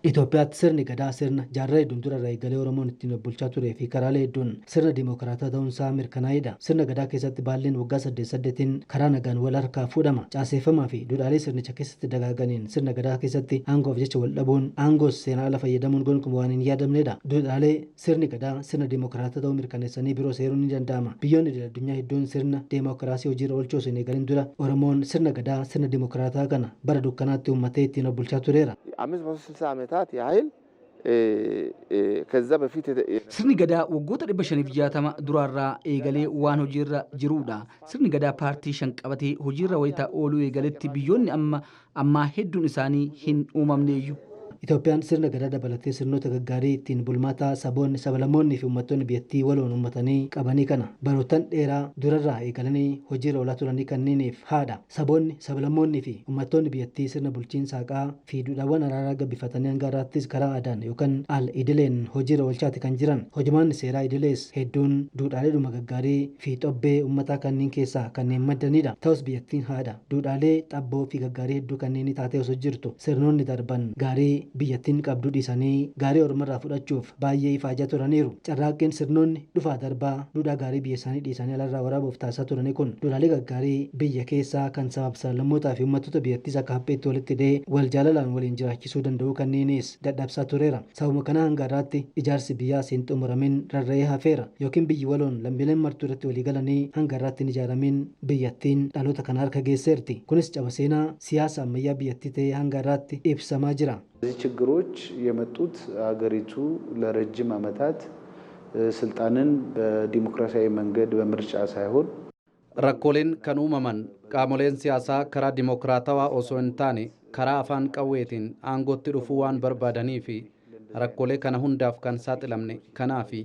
Itoophiyaatti sirni Gadaa sirna jaarraa hedduun dura irraa eegalee Oromoon ittiin of bulchaa turee fi karaalee hedduun sirna dimokiraataa ta'uunsaa mirkanaa'edha. Sirna Gadaa keessatti baalleen waggaa saddeet saddeetiin karaa nagaan wal harkaa fuudhama. Caaseeffamaa fi duudhaalee sirnicha keessatti dagaaganiin sirna Gadaa keessatti aangoof jecha wal dhabuun, aangoos seeraan ala fayyadamuun gonkumaa waan hin yaadamnedha. Duudhaalee sirni Gadaa sirna dimokiraataa ta'uu mirkaneessanii biroo seeruun ni danda'ama. Biyyoonni idil addunyaa hedduun sirna deemokiraasii hojiirra oolchuu osoo hin eegalin dura Oromoon sirna Gadaa sirna dimokiraataa kana bara dukkanaatti uummatee ittiin of bulchaa tureera. 560 ዓመታት ያህል ከዛ በፊት Sirni Gadaa waggoota 560 duraarraa eegalee waan hojiirra jirudha. Sirni Gadaa paartii shan qabatee hojiirra wayitaa ooluu eegaletti biyyoonni amma ammaa hedduun isaanii hin uumamneeyyu. Itoophiyaan sirna Gadaa dabalatee sirnoota gaggaarii ittiin bulmaataa saboonni, sablammoonni fi uummattoonni biyyattii waloon uummatanii qabanii kana baroottan dheeraa durarraa eegalanii hojiirra oolaa turanii kanneeniif haadha. Saboonni, sablammoonni fi uummattoonni biyyattii sirna bulchiinsa haqaa fi duudhaawwan araaraa gabbifatanii hanga har'aattis karaa aadaan yookaan al idileen hojiirra oolchaati kan jiran. Hojimaanni seeraa idilees hedduun duudhaaleedhuma gaggaarii fi xobbee uummataa kanneen keessaa kanneen maddanidha. Ta'us biyyattiin haadha duudhaalee xabboo fi gaggaarii hedduu kanneen taatee osoo jirtu, sirnoonni darban gaarii biyyattiin qabdu dhiisanii gaarii ormarraa fudhachuuf baay'ee ifaajaa turaniiru. Carraaqqeen sirnoonni dhufaa darbaa duudhaa gaarii biyya isaanii dhiisanii alarraa waraabuuf taasisaa turanii kun duudhaalee gaggaarii biyya keessaa kan sabaaf sablammootaa fi uummattoota biyyattiis akka hapheetti walitti hidhee wal jaalalaan waliin jiraachisuu danda'u kanneenis dadhabsaa tureera. Sababuma kanaa hanga har'aatti ijaarsi biyyaa hin xumuramin rarra'ee hafeera, yookiin biyyi waloon lammiileen martuu irratti walii galanii hanga har'aatti hin ijaaramin biyyattiin dhaloota kana harka geesseerti. Kunis caba seenaa siyaasa ammayyaa biyyattii ta'ee hanga har'aatti ibsamaa jira. እነዚህ ችግሮች የመጡት ሀገሪቱ ለረጅም ዓመታት ስልጣንን በዲሞክራሲያዊ መንገድ በምርጫ ሳይሆን Rakkooleen kan uumaman qaamoleen siyaasaa karaa dimokiraatawaa osoo hin taane karaa afaan qawweetiin aangootti dhufuu waan barbaadanii fi rakkoolee kana hundaaf kan saaxilamne kanaafi.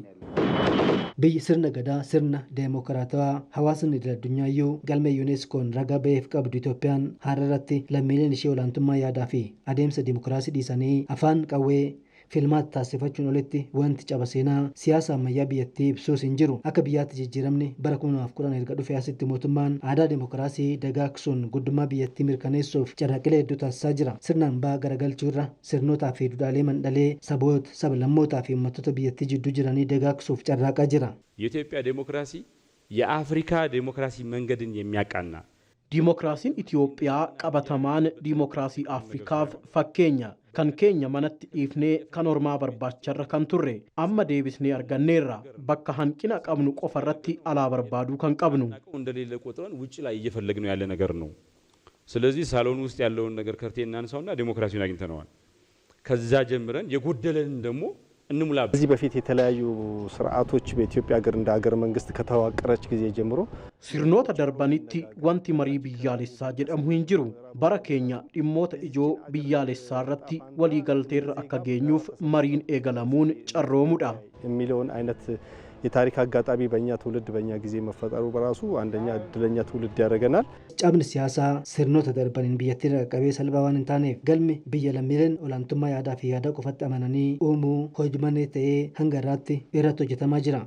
Biyyi sirna Gadaa, sirna deemokiraatawaa hawaasni idil addunyaayyuu galmee Yuuneskoon ragaa ba'eef qabdu Itoophiyaan har'a irratti lammiileen ishee olaantummaa yaadaa fi adeemsa dimokiraasii dhiisanii afaan qawwee filmaata taasifachuun olitti wanti caba seenaa siyaasa ammayyaa biyyattii ibsuus hin jiru. Akka biyyaatti jijjiiramni bara 2010 erga dhufe asitti mootummaan aadaa dimokiraasii dagaagsuun guddummaa biyyattii mirkaneessuuf carraaqilee hedduu taasisaa jira. Sirna hambaa garagalchuu irra sirnootaa fi duudhaalee mandhalee saboota, sablammootaa fi uummattoota biyyattii jidduu jiranii dagaagsuuf carraaqaa jira. የኢትዮጵያ ዴሞክራሲ የአፍሪካ ዴሞክራሲ መንገድን የሚያቃና Diimokiraasiin Itiyoophiyaa qabatamaan diimokiraasii Afrikaaf fakkeenya. Kan keenya manatti dhiifnee kan ormaa barbaacharra kan turre amma deebisnee arganneerra. Bakka hanqina qabnu qofa irratti alaa barbaaduu kan qabnu. እንደሌለ ቆጥረን ውጭ ላይ እየፈለግነው ያለ ነገር ነው። ስለዚህ ሳሎን ውስጥ ያለውን ነገር ከርቴ እናንሳውና ዴሞክራሲውን አግኝተነዋል። ከዛ ጀምረን የጎደለንን ደግሞ እንሙላ። ከዚህ በፊት የተለያዩ ስርዓቶች በኢትዮጵያ ሀገር እንደ ሀገር መንግስት ከተዋቀረች ጊዜ ጀምሮ Sirnoota darbanitti wanti marii biyyaalessaa jedhamu hin jiru. Bara keenya dhimmoota ijoo biyyaalessaa irratti waliigalteerra akka geenyuuf mariin eegalamuun carroomudha. የሚለውን አይነት የታሪክ አጋጣሚ በእኛ ትውልድ በእኛ ጊዜ መፈጠሩ በራሱ አንደኛ እድለኛ ትውልድ ያደርገናል። Cabni siyaasaa sirnoota darbaniin biyyattii irra qaqqabee salphaa waan hin taaneef, galmi biyya lammiileen olaantummaa yaadaa fi yaada qofatti amananii uumuu hojii ta'ee hanga irraatti irratti hojjetamaa jira.